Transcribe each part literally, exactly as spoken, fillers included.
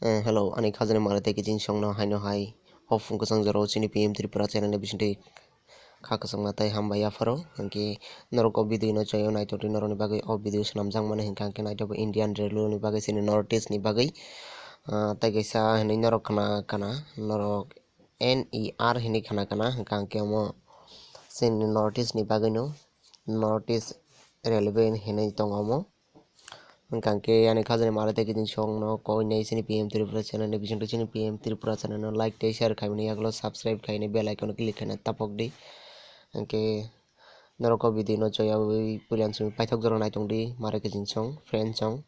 Eh, hello, ani khajani mare tei kiching songno haino hai. O phung kwchang jorao chini P M Tripura channel ni bisingtwi kha kwchangma tei hambai yapharo. Hinkhe norok o video no chaywi naitokdi norokni bagwi o video swnamjakmani hinkha hinkhe naitokbo Indian Railway ni bagwi chini North East ni bagwi. Ah, tei kaisa hinwi norok khna kana norok N E R hinwi khna kana hinkha hinkhe omo chini North East ni bagwino North East Railway hinwi tongo omo. Hinkha hinkhe ani khajani mare tei kiching songno koi nai chini P M Tripura channel ni bisingtwi chini P M Tripura channel no like tei share khaimani yagulo subscribe khaini bell icon click khaina tapokdi. Hinkhe norok o video no chaywi puila simi paithak jora naitongdi mare kiching song friend song.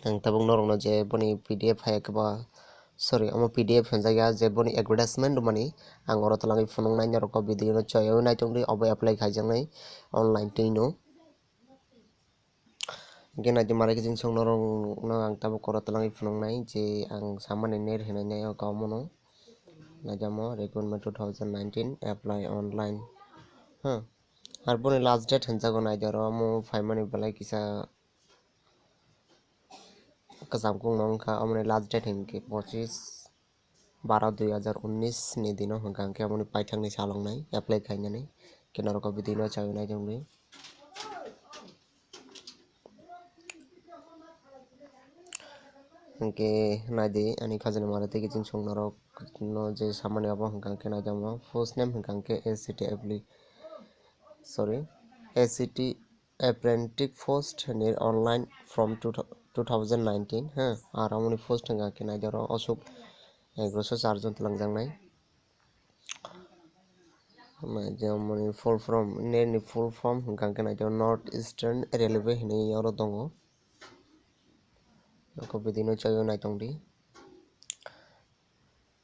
Ang tabuk norokno je boni P D F hai khe ba, sorry, omo P D F hinjak ya je boni advertisement rwmani ang oro twlangwi phunuknai norok o video no chaywi naitongdi obo apply khaijaknai online twino. Hinkhe naidi mare kiching song norokno ang tabuk koro twlangwi phunuknai je ang samani net hinwi nai o kaumano. Naidi omo recruitment two thousand nineteen apply online. Ha. Ar boni last date hinjago naidi oro omo phaimani belai kisa kwcham kung no wngkha, omoni last date hinkhe pochis baro dui hazar unnis ni dino hinkha hinkhe omoni paithakni salongnai apply khainani. Khe norok o video no chaywi naitongdi. Hinkhe naidi ani khajani mare tei kiching song norok no je samani abo hinkha hinkhe naidi omo first name hinkha hinkhe A C T appli-, sorry, A C T apprentice post ni online from two thousand nineteen, ha, ar amoni post hinkha hinkhe naidi oro osuk egaroso charjon twlangjaknai. Naidi amoni full form, net ni full form hinkha hinkhe naidi North Eastern Railway hinwi oro tongo. Nokho video no chaywi naitongdi.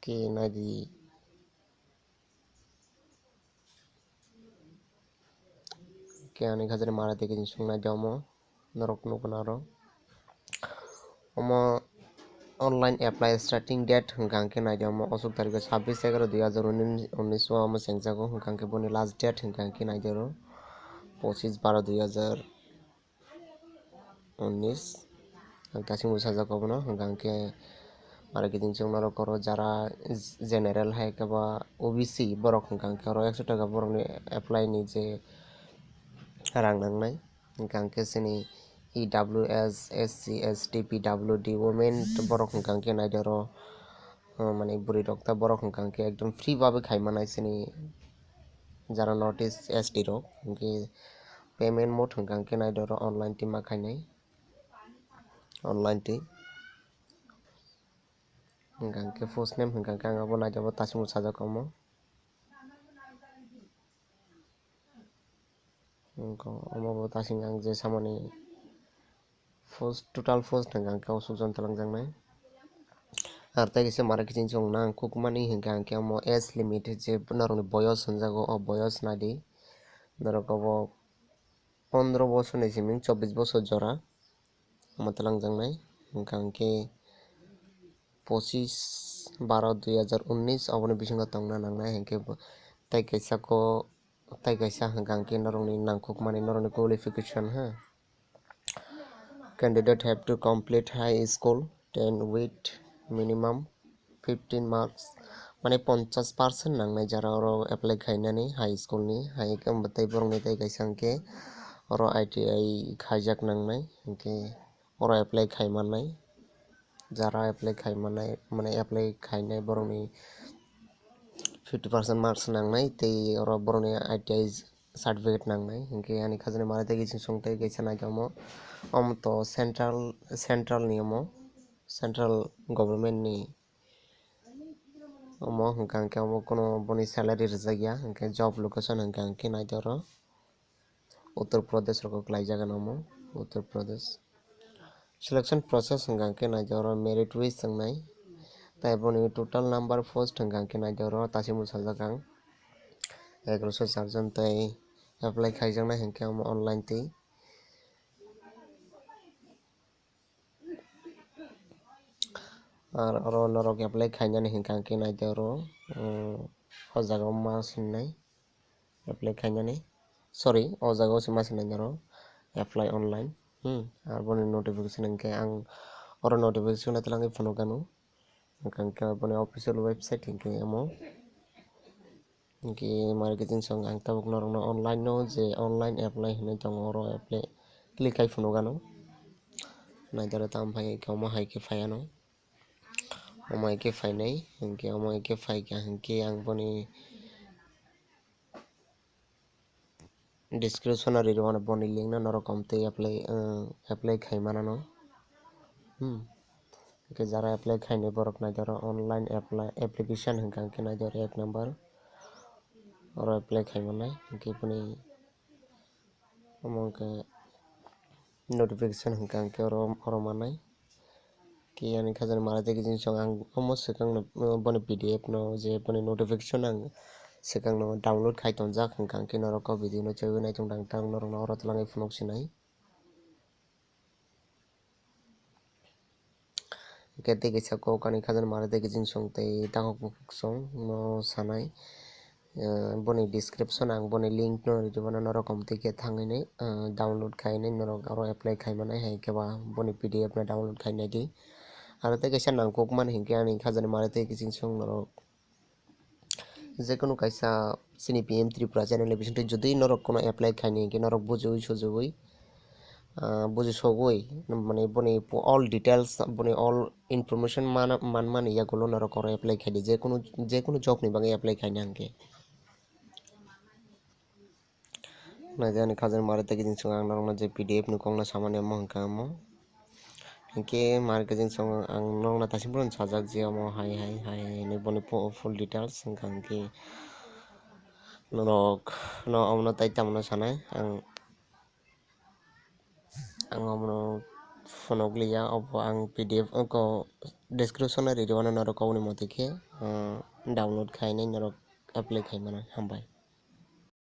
Khe naidi. Khe ani khajani mare tei kiching song naidi omo norok nukuna aro. Omo online apply starting date hinkha hinkhe naidi omo osuk tarikh sabbish egaroh dui hazar unnish o omo chengjago hinkha hinkhe boni last date hinkha hinkhe naidi oro pochis baro dui hazar unnish. Ang tasing bo sajak obono, hwnkha hwnkhe aro kiting chwng norok oro jara general hai khe ba O B C borok hwnkha hwnkhe oro ekso taka borokni apply ni je rang nangnai, hwnkha hwnkhe chini E W S, S C, S T, P W D, women borok hwnkha hwnkhe naidi oro, mane bwrwi rok ta borok hwnkha hwnkhe ekdom free babe khai manai chini jara North East S T rok, hwnkhe payment mode hwnkha hwnkhe naidi oro online twi ma khainai, online twi hwnkha hwnkhe first name hwnkha hwnkhe ang abo naidi abo tasingbo sajak omo. Wngkha omo bo tasing ang je samani post, total post hwnkha hwnkhe o sukjon twlangjaknai. Ar tei kisa mara kiching chwng nang kukmani hwnkha hwnkhe omo age limit je norokni boyos hwnjago, o boyos naidi norok obo pondro bosorni simi chobbish bosor jora. Omo twlangjaknai hwnkha hwnkhe pochis baro dui hazar unnish oboni bisingo tongna nangnai, hinkhe bo tei kaisa ko, tei kaisa hwnkha hwnkhe norokni nangkukmani norokni qualification ha. Candidate have to complete high school ten with minimum fifteen marks, mane ponchash percent nangnai jara oro apply khainani high school ni, hai khe tei borokni tei kaisa hwnkhe oro I T I khaijak nangnai, hwnkhe oro apply khai mannai, jara apply khai mannai, mane apply khainai borokni fifty percent marks nangnai, tei oro borokni I T I certificate nangnai, hwnkhe ani khajani mara tei kiching song tei kaisa naikhe omo, omo to central, central ni omo, central government ni omo, hwnkha hwnkhe omo kono boni salary rijak ya, hwnkhe job location hwnkha hwnkhe naidi oro Uttar Pradesh rogo khlaijak ano omo, Uttar Pradesh. Selection process hwnkha hwnkhe naidi oro merit wise wngnai, tei boni total number post hwnkha hwnkhe naidi oro tasing bwsajak ang egaroso charjon tei apply khaijaknai hwnkhe omo online twi. Ar oro norok apply khainani hwnkha hwnkhe naidi oro, o jaga o ma sinai apply khainani, sorry, o jaga o se ma sinai norok apply online, hmm, ar boni notification hwnkhe ang oro notification o twlangwi phunukganu. Hwnkha hwnkhe boni official website hwnkhe omo. Hwnkhe marketing song ang tabuk norokno online no je online apply hinwi tongo, oro apply click khai phunukgano. Naitaro tamo phai khe omo hai khe phaiano. Omo hai khe phainai, hwnkhe omo hai khe phaikha hwnkhe ang boni description o rirwano boni link no norok kom tei apply, uh, apply khai manano. Hmm. Hwnkhe jara apply khainai borok naitoro online apply, application hwnkha hwnkhe naitoro ek number oro apply khai mannai. Hwnkhe boni omo hwnkhe notification hwnkha hwnkhe oro, oro mannai. Khe ani khajani mara tei khe chwng ang omo swkang no, boni P D F no je boni notification ang swkang no download khai tonjak, hwnkha hwnkhe norok o video no chaiwi naitung dang tang norok no oro twlangwi phunuk sinai. Hwnkhe tei kaisa kok ani khajani mara tei khe chwng tei takhuk bukhuk song no sanai. Eh, boni description ang boni link no ri rwmano norok kom tei khe thangwi nai, eh, download khai nai norok oro apply khai manai hai khe ba boni P D F no download khai nai di. Aro tei kaisa nangkuk mani hinkhe ani khajani mara tei khe chwng norok jekunu kaisa chini P M Tripura channel ni bisingtwi jodi norok kono apply khaini hinkhe norok bujiwi sujiwi, ah, bujisogwi mane boni all details, boni all information mana, manmani yagulo norok oro apply khaidi, jekunu, jekunu job ni bagwi apply khaina hinkhe. Naidi ani khajani mara tei khe chwng ang norokno je P D F ni kokno samani omo hwnkha omo. Hinkhe mara khe chwng ang norokno taisingrokno sajak je omo hai hai hai hai hinwi boni full details hwnkha hinkhe norokno omono tai tamo sanai ang, ang omono phunukliya, obo ang P D F oko description o ri rwmano norok kokni motwi khe, ah, download khainai norok apply khai mano. Hambai.